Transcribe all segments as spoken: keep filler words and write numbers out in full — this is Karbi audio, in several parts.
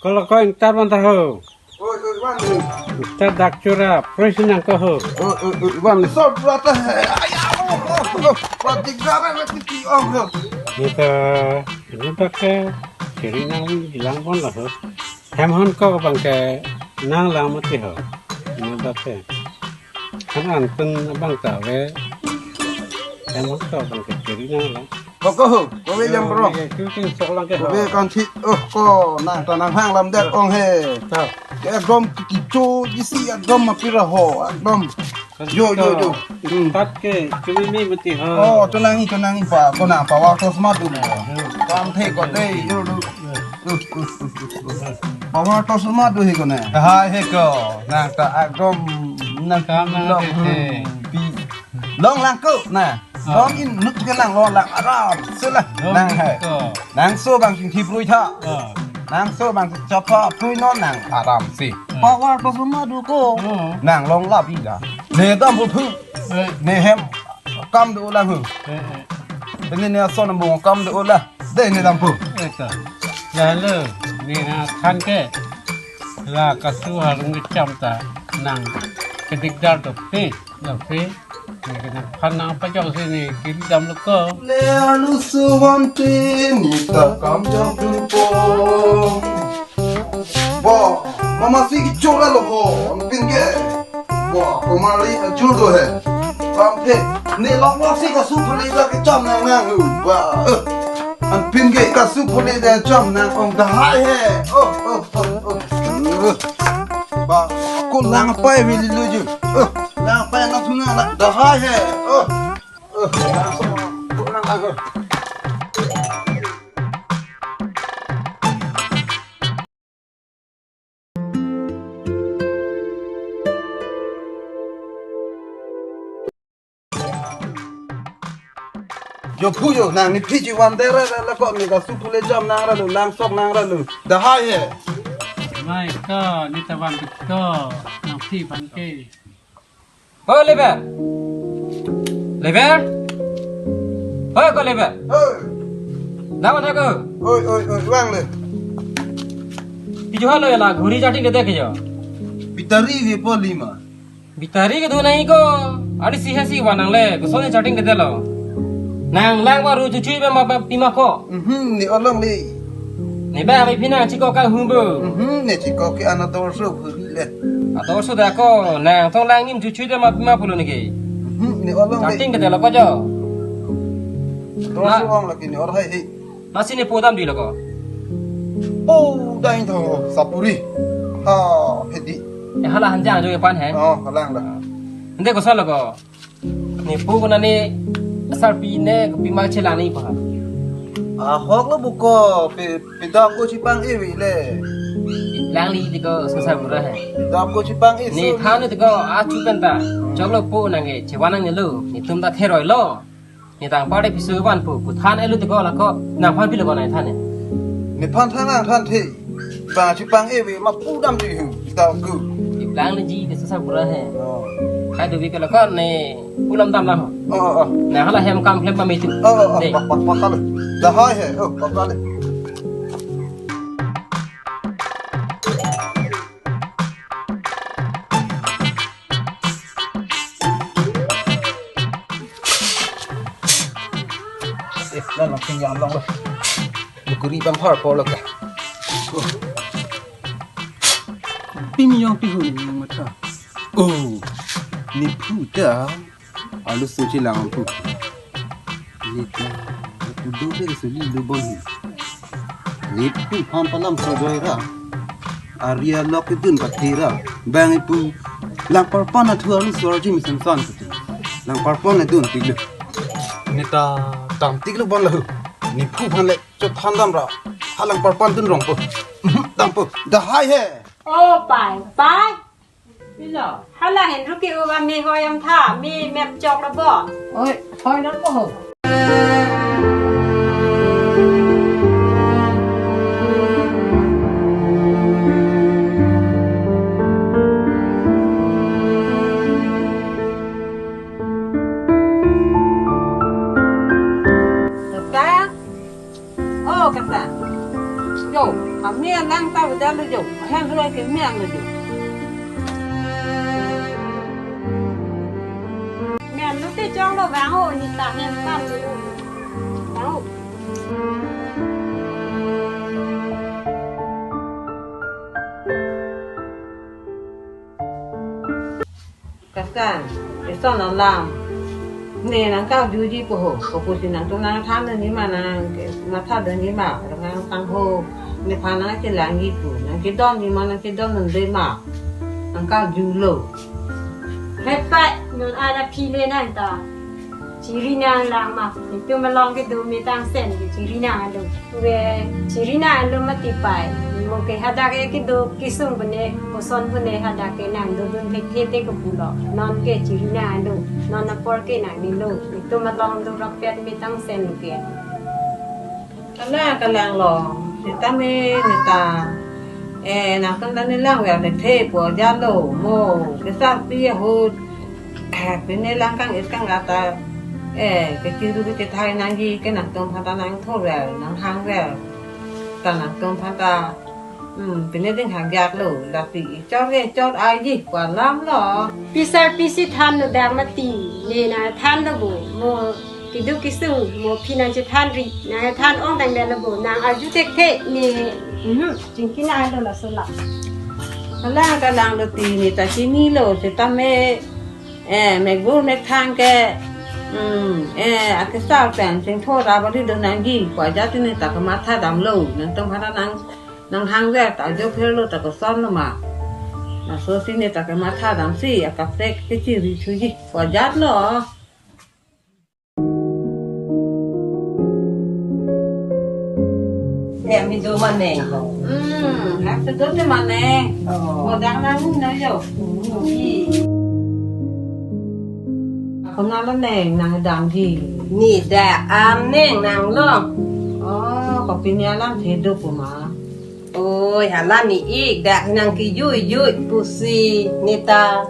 Kolo ko ingtar man ta ho. Oi, oi, wan. Ingtar dak chura, presi nang ko ho. Oi, oi, oi, wan. Sop rata hai. Ay, oh, oh, oh. Pati gara na tiki ong ho. Neta, ini dak ke, kiri nang lang pon la ho. Hem hon ko bang ke nang lang mati ho. Ini dak ke. Kan antun abang ta ave. Hem hon ko bang ke kiri nang lang. Koko ho, kove jam bro. Oke, shooting sok lang ke ho. Kove kan si, oh, ko nang ta nang hang lam det ong he. Ta. Ke ekdom kicho jisi ekdom mapira ho, ekdom. Kan yo, yo, to yo. Hmm. Tat ke, chumi mi mati ho. Oh, to nang, to nang pa, ko nang power to smart du. Hmm. Kam the ko de, yo du. Uh, uh, uh, uh, uh. Power to smart du he ko ne. Hai he ko, nang ta ekdom nang kam nang long the the. Pi. Long lang ko na. Ah. Long in nuk ke lang long lang aram. Sila. Long nang hai ko. Nang so bang sing thip rui tha. Ah. Nang so bang sing chapa pui non nang aram si. Ah. Power to suma du ko. Ah. Nang long la bi da. Ne dam bu phu. Eh. Ne hem kam du lang hu. Eh, eh. Ini ne son bu kam du la. De ne dam pu. Eh, ta. Lalu, ne na than ke. La kasu harung kecham ta nang kedik dar dok te. Lapen, ne ke nang phan nang pajok si ne kiri dam lo ko. Le arloso vante ne ta kam jok dun po. Bo, mama si kichora lo ho, anpin ke. Bo, komali ajur do he. Kamphe, ne lok lok si kasu phule ja kecham nang nang hu. Ba, eh. Anpin ke kasu phule ja cham nang ong dahai he. Oh, oh, oh, oh. Ba, ko lang pai mi lu ju. Eh, lang pai na thuna na dahai he. Oh. Eh, ko lang lang. Jo phu jo, nang ne phi ji van de ra ra la ko ne kasu phule jam nang ra lo, lang sok nang ra lo. Dahai he. Mai ko, ne ta van ko, nang phi van ke. Ho Lever. Lever. Ho ko Lever. Hei. Nang mana ko? Oi, oi, oi, vang le. Kijo halo la ghuri charging kedo kijo. Battery ve po lima. Battery kedo nang ko. Ari si hasi vanang le, koson charging kedo lo. Nang lang baru cucu be ma pima ko. Mhm, ne olong le. Ne ba abi pina chiko ka humbu. Mhm, ne chiko ke ana dorso hu le. Ato so da ko, nang tong lang nim chuchui da ma pima pulo ne ke. Mhm, ne olong le. Charging kedo lo ko jo. Dorso ong lagi ne or hai he. Masi ne po dam di lo ko. Po dai tho sapuri. Ha, hedi. Ya hala hanjang jo ke pan he. Oh, halang da. Ande koson lo ko. Ne po ko na ne asar pi ne pima chelang ne pa. Ahok lo buko pe pe dam ko chipang evi le. Lang li ti ko susar pura he. Dam ko chipang e. Ne than ti ko achu kan ta. Chok lo po nang ke chevan nang ne lo. Netum ta theroi lo. Ne tang pare piso van po. Pu than elu ti ko la ko nang phan pi lo ko nang than ne. Ne phan than nang than the. Ba chipang evi ma pu dam ti hu. Dam ko. Lang li ji ke susar pura he. Oh. Hai do vi ke la ko ne pu lam dam la ho. Oh, oh, oh. Na hala hem kam klem pa me tu. Oh, oh, oh. Dei. Pak, pak, pak kali. Dahai he. Oh, pak kali. Eh, la nang ping yang long lo. Lukuri bang har por lo ka. Ping yang pi hu yang mata. Oh, ne phu ta. Arloso chelang pu. Ne ta, pu do ke suli lu bon hi. Ne pu phan palam so joi ra. Ari alok ke dun pathe ra. Bang pu. Lang parpan athu arloso arji mesen san puti. Lang parpan le dun tik lu. Ne ta tam tik lu bon la hu. Ne phu phan le chot than dam ra. Ha lang parpan dun rong pu. Dam pu. Dahai he. Oh, pai, pai. Pilo. Hala henru ke uwa me hoi am tha, me mem chok lo bo. Oi, hoi lo bo ho. Tata. Oh, kata. Yo, kam Me alang ta udah lo jo. Ahem dua ke me ang lo jo. Me ang lo te jong lo bang ho ni ta hem kam lo. Bang ho. Kaskang, eson alam. Ne nangkarjuji po ho, kopusi nangtum nangthan dunji ma nangkematha dunji ma, nangtang ho. Nephan nangchelangji pu, nangkedonji ma, nangkedon dunde ma. Nangkarjulo. Hepai, non ada pile nang ta. Chiri nang lang ma, itum along kedo me tangsen ke chiri nang alo. Ve, chiri nang alo mati pai. Mo ke hadak ke kedo kesung pune, koson pune hadak ke nang dodun thekthe te kepulo. Non ke chiri nang alo, non apor ke nang nilo. Itum along do rapet me tangsen ke. Kalang, kalang long, seta me neta. Eh, nangtum ta nelang ver thekthe pu ajatlo, mo, kesarpi ahut. Eh, pine lang kang-it kang-at ta. Eh, kechiru kechethai nangji ke nangtum aphan ta nangthur ver, nanghang ver. Ta nangtum aphan ta. Hmm, pine ding hang jak lo, lasi chor ke chor aji, pu alam lo. Pisarpi si than lo dak mati, ne nangthan lo bo, mo kedo kesung, mo phi nangchethan ri, nangthan ong tang det lo bo, nang arju thekthe, ne, mhm, chingki nang lo laso la. Kalang, kalang lo ti, neta chinilo, seta me, eh, mekbur mekthang ke, hmm, eh, akesar pen chingthur ra bali do nangji, pu ajat neta kematha damlo, nangtum aphan ta nang nanghang ver ta ajo pherlo ta koson lo ma. Laso si neta kematha damsi akaprek kechiri thuji. Pu ajatlo. Hem mi do maneng ho. Hmm, hem si do te maneng. Oh. Mo dak nang na jo. Hmm. Konat lo neng nangdamji? Ne dak an neng nang lo. Oh, kopi ne alamthe do pu ma. Oi, hala ne-ik dak nangkejui-jui pusi neta.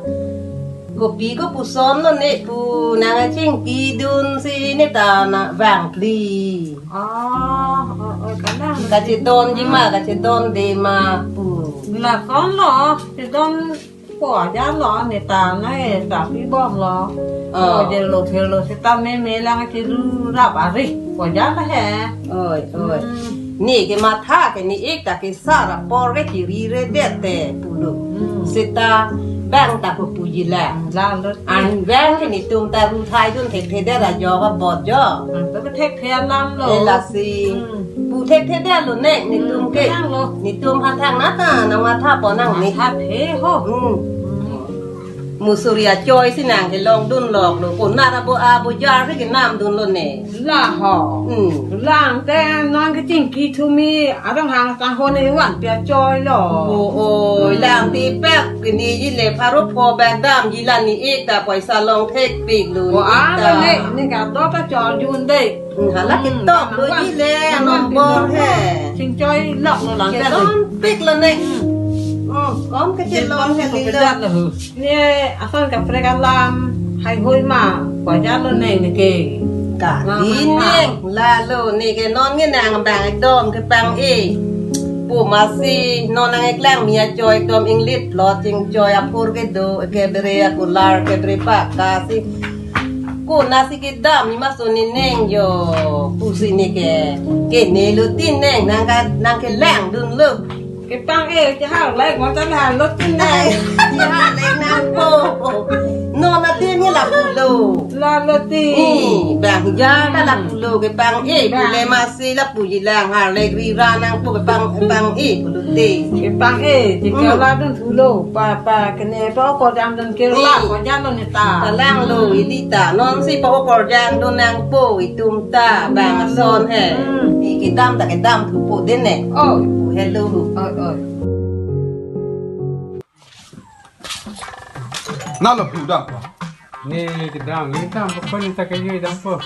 Kopi kopuson lo ne pu nangchingki dunsi neta nang vangphli. Oh, oh, oh, kalang. Kachedonji ma, kachedonde ma pu. Lason lo, chedon po ajatlo, neta na, eh, tapi bom lo. Oh. Mo je lo phel lo, seta me me lang chiru rap ari. Po ajat he. Oi, oi. Hmm. Ne kematha ke ne-ik ta kesar apor ke chiri re det te pulo. Hmm. Seta bang ta ko puji la. Hmm, la lo. An bang ke netum ta ru thai dun thekthe det ra jo ka bot jo. Hmm, to thekthe alam lo. Eh, lasi. Hmm. Pu thekthe det lo ne, netum ke. Hmm, kalang lo. Netum ha thang na ta, nangmatha po nang ne. Mathathe ho. Hmm. Hmm. Mo suri achoi si nangkelong dun lok lo. Konat abo abojar ke kenam dun lo ne. La ho. Hmm. Lang te nangkechingki thumi, adang hang sang ho ne van pi achoi lo. O, o, hmm, lang ti pek, pini ji le pharo pho bag damji la ne-ik ta poisa long thekpik lo. O, ne-ik ta. Ne, ne ka do ta chor jun de. Hmm, hala, hmm, ketok lo ji le, nang nongbor he. Sing choi lok lo lang te. Kedonpik lo ne. Hmm. Hmm, kom kechelong he lilo. Kedat lo hu. Ne ason kaprek alam haihui ma, pu ajatlo ne neke. Ka, ma, di ma, ne, lalo neke non ngenang bang ekdom kepang-e. Pu masi non nangkeklang mi achoi ekdom inglit plot chingchoi aphur kedo, ekebre akular, ekebre pakka si. Konatsi kedam mi maso ne neng jo, pusi neke. Ke ne lo ti neng nangka, nangkelang dunlo. Kepang-e, kehar lek, mata lah lo ti neng. Ai, kehar lek nangpo. Non atin ni lapulo. La lo ti. Ni, bang ja ta lapulo, kepang-e, bang, pule masi lapu jilang, har lek ri ra nangpo kepang, kepang-e, pulo ti. Kepang-e, ti, hmm, kala dun thulo, pa, pa, kene pa okor jang dun kirla, hmm, ko jang dun neta. Kalang lo, hmm, ili ta, non si pa okor jang dun nangpo, itum ta, bang, hmm, ason he. Hmm. Ti kedam ta kedam thupo dene. Oh. Pu hello. Oi, oi. Na lo pu dampo. Ne kedam, ne dampo, ko ne ta kejui dampo.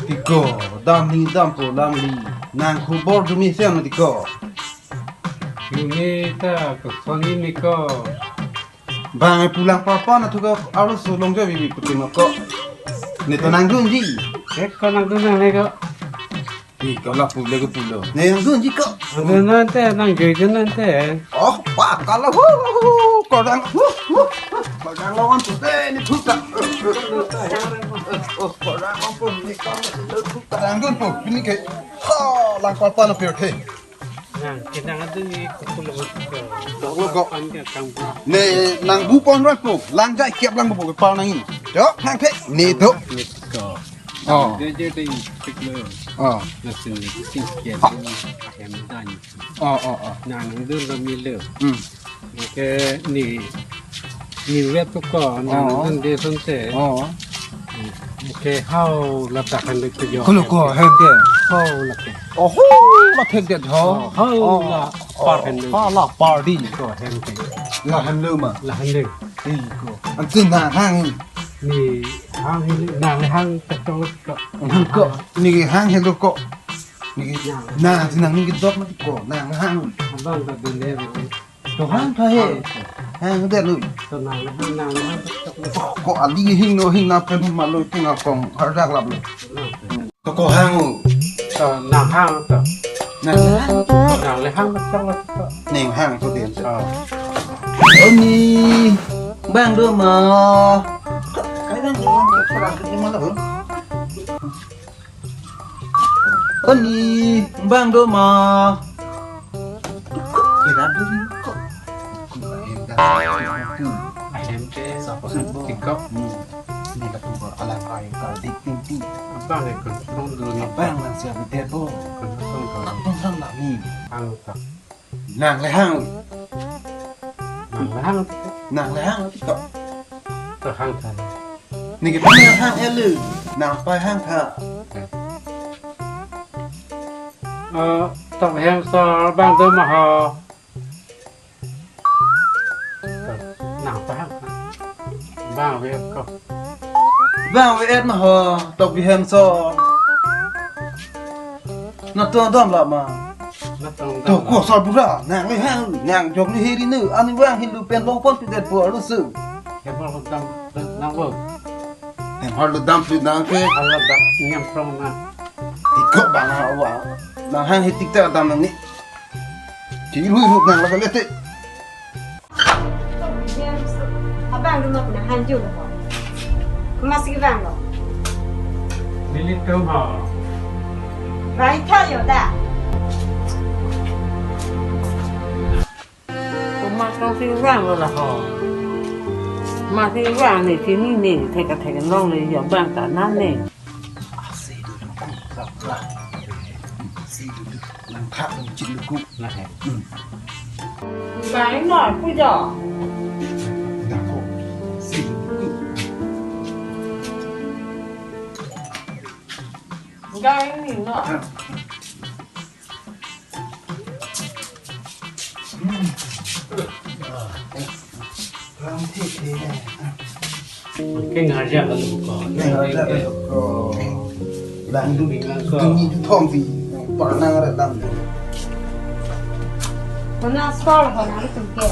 Tiko, dam ne dampo, lam li. Nang khobor dumi siam tiko. Ne ta koson ne ko. Bang pulang papa na thuka arloso longjo bibi putin ko. Ne to nangdunji. Eh, ko nangdun nang ne ko. Di, ko lapu le ko pulo. Ne nangdunji ko. Dun nangte, nangjoi dun nangte. Oh, pa, kalau hu, hu, hu, hu, ko dang, hu, hu, hu, ko dang lawan tu te ni thuta. Oh, ko dang lawan tu ni ka, thuta dang dun tu, ini ke. Ha, lang palpa na pirthe. Nang, kenang adun ni kukulo ko. Dok lo ko. Pan ke kang pa. Ne, nang bu pon rat ko, lang jai kiap lang bu ke pa nang ini. Jo, nang the, ni tu. Ni ko. Oh. Dia je dei tik lo. Oh. Nasin ni sing kian ni ahem dan. Oh, oh, oh. Nang dun lo mi lo. Hmm. Ke ni, ni wet tu ko, nang Oh. dun de son te. Oh. Ke hau la ta kan de jo. Kulo ko hem ke. Hau la ke. Oh, ho, la thek det ho. Oh, hau Oh. la par kan de. Ha, la par di. Ko hem ke. La hem lo ma. La hem de. Iko. Ansi nang hang. Ni hang hi, nang hang ta chong ko. Hang ko. Ni hang hi lo ko. Ni nang si nang ni dok ma ko. Nang hang. Abang ta dun de. To hang tha he. Hang de lo. To nang hang, nang hang ta chong ko. Ko ali hing no hing na pen ma lo ting akong har dak lap lo. To ko hang o. To nang hang to. Nang hang. Nang le hang ta chong ko. Neng hang to de. Oh. Oni, bang do ma. Kai bang do ma, ko ra ke ma lo. Oni, bang do ma. Kira dun ko. Ahem ke, sa ko. Ni la tu ba alang kai ka dik ting ting. Abang ke ko tong dun ni. Abang lang siap dia bo. Ko tong dun. Abang lang lah ni. Hang ta. Nang le hang. Nang le hang. Nang le hang to. To hang ta. Ni ke nang hang elu. Nang pai hang tha. Eh, to hem so bang do ma ho. Nang pai hang. Bang we ko. Bang we et ma ho, tok bi hem so. Na to dam la ma. Na to dam To la. Ko sar bura, nang le hang, nang jok ni heri nu, ani wang hindu pen long pon tu det po alu su. He ba lo dam, nang bo. Hem har lo dam pli nang ke. Hala dam, nyam prong na. Ikot bang ha wa. Nang hang hitik ta dam nang ni. Ci lui rup nang la ka lete. Abang rumah pernah hanjur ho. Kemas ke bang lo. Nelitum ho. Baik tha yo da. Kemas tong si bang lo la ho. Mas si bang ni sini ni thek thek long le yo bang ta nan ni. Asi dulu ku, rap, rap. Asi dulu, nang thak dong cik luku. Nah, ya. Hmm. Gai no, ku jo. Nang ko, si dulu ku. Gai ni no. Ah. Ram thek he. Ke ngarja ka lo ko. Ke ngarja ka lo ko. Lang du, Lang ko. Du ni du thom pi. Parnang ra lang du. Kona stall ho nangtum ke.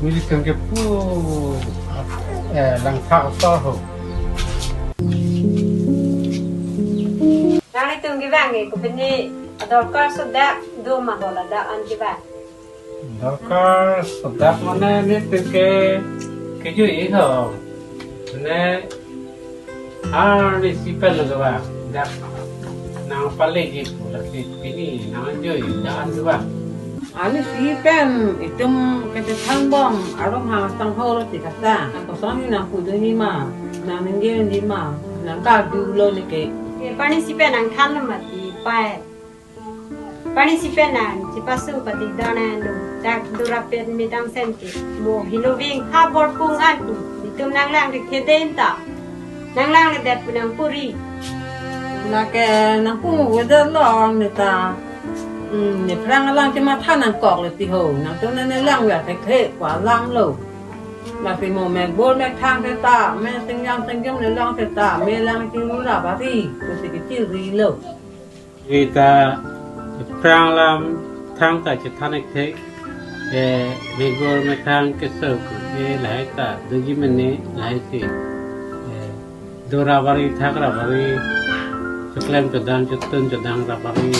Nelitum ke pu. Eh, Langthak stall ho. Nanglitum ke bang ke, ko pini adorkar so dak do ma ho ladak an ke bang. Dorkar so dak mane nelitum ke kejui ho. Mane arnisi pen lo ke bang. Dak nang pale ji pu lasi pini nang jui dak an ke bang. Arnisi pen itum kachethangbom arong ha sang ho lo ti kasa. Nang kosong ni nang pudu ni ma, nang ningje ni ma, nang kadu lo ni ke. Ke arnisi pen nang than lo mati pai. Arnisi pen nang chipasung pati dona nung dak durapet midang sen ke. Mo hiloving ha bor pung an pu. Itum nang lang dik thedenta. Nang lang le det pu nang puri. Lake nang pung weather long ni ta. Hmm, ni phrang alang chematha nangkok le ti ho. Nangtum ne lang ya thek thek kwa lang lo. Lasi mo mek bor mek thang theta, me singjam singjum le long theta, me lang chirura bari, kusi kechiri lo. Ita phrang alam thang ta chethan ek thek, eh, mek bor mek thang keso ku, eh, lahai ta, doji mene, lahai si, eh, dora bari, thakra bari, klem chodang chotun chodang ra bang-i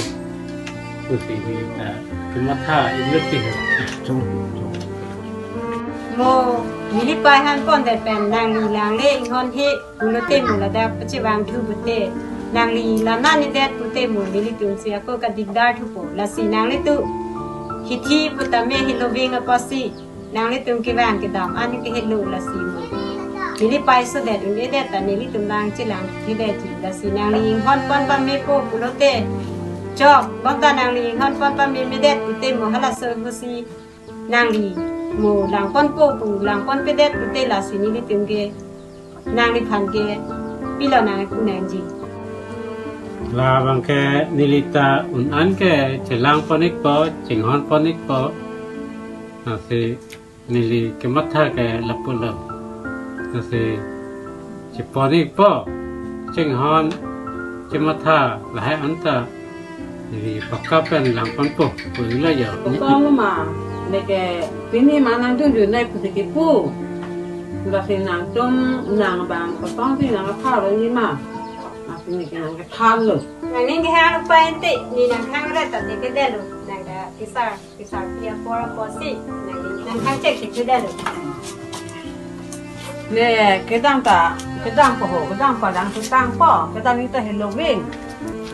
pusi neli ta kematha inut ti ho. Chung, chung. Mo, neli pai han pondet pen nangli langle inghon he pulote mo ladak pachevang thu pute. Nangli lana nedet pute mo nelitum si ako kadikdar thupo. Lasi nanglitum hithi putame hiloving apotsi nanglitum kevang kedam an kehelo lasi mo. Neli pai sodet un-edet ta nelitum lang chelang thidetji lasi nangli inghon pon pamepo pulote chok, bonta nangli inghon pon pamemedet pute mo halaso pusi nangli mo lang ponpo pu lang ponpedet pute lasi nelitum ke nangliphan ke pilo nangpu nangji. Labang ke neli ta un-an ke chelang pon-ikpo, chinghon pon-ikpo. Lasi neli kematha ke lapulo. Lasi chepon-ikpo, chinghon, chematha lahai anta neli pakka pen lang ponpo pulo ya. Kosong ma, neke pini ma nangdunjui nai pusi kepu. Lasi nangtum nang bang kosong si nang thalo ni ma. Lasi neke nang kethanlo. Nangning kehang lo pa ente, ne nang hang re ta neke delo, nang da kisar. Kisar pi apor apotsi, nangning nang hang chek chek kedam lo. Ne kedam ta, kedam po ho, kedam pa dang tutang po, kedam ni ta hiloving.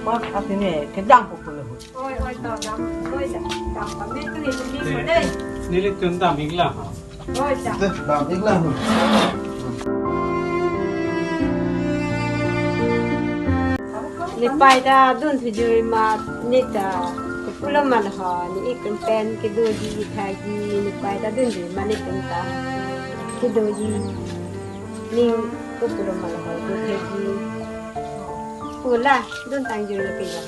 Po ati ne kedam po pulo ho. Oi, oi, to dam, oi, dam, dam pame tu ni tu ni so dei. Nelitum dam-iklang ha. Oi, dam. Deh, dam-iklang ho. Ne pai ta dun thujui ma ne ta kopulo ma ho, ne-ik pen kedoji thaji, ne pai ta dunjui ma netum ta kedoji. Ning kopulo ma ho, do thaji. Pula, dun tangjui lo pila.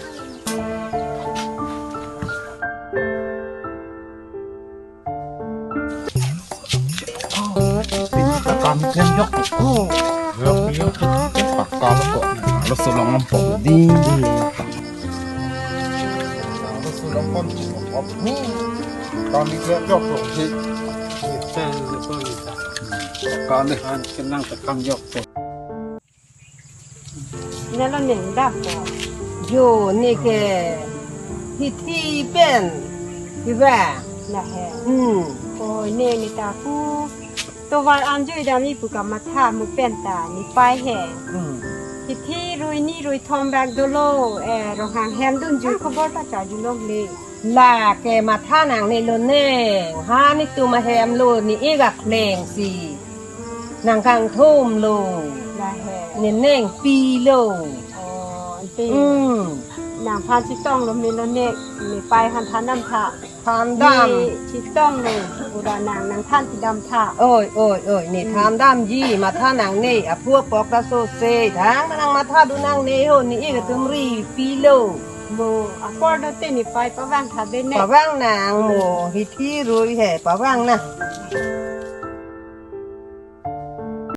Kam klem jok ko. Jok, jok. Pakka lo ko. Lo sulong lam pok di. Lo sulong kon pok ni. Kam klem jok ko. Pakka ni. Kan kenang tekang jok ko. Nelo neng dap ko. Jo, neke hithi pen hiva. Lahe. Hmm. Ko ne ne ta ku tovar anjui dam-i pu kamatha mo pen ta ne pai he. Hmm. Hithi rui ni rui thom bak dolo, eh, Ronghang hem dunjui khobor ta chajulongle. Lake matha nangne lo neng, ha netum ahem lo ne-ik akleng si nang kangthum lo. Lahe. Ne neng pilo. Oh, ante. Hmm. Nangphan chetong lo me lo ne, ne pai han than dam tha. Than dam. Ne chetong lo, ura nang, nangphan chedam tha. Oi, oi, oi, ne Hmm. than damji, matha nangne, aphu apok ta so se, thang nang matha dun nangne ho, ne-ik atum ri pilo. Mo, apor do te ne pai pavang tha de ne. Pavang nang mo, hithi rui he, pavang nang.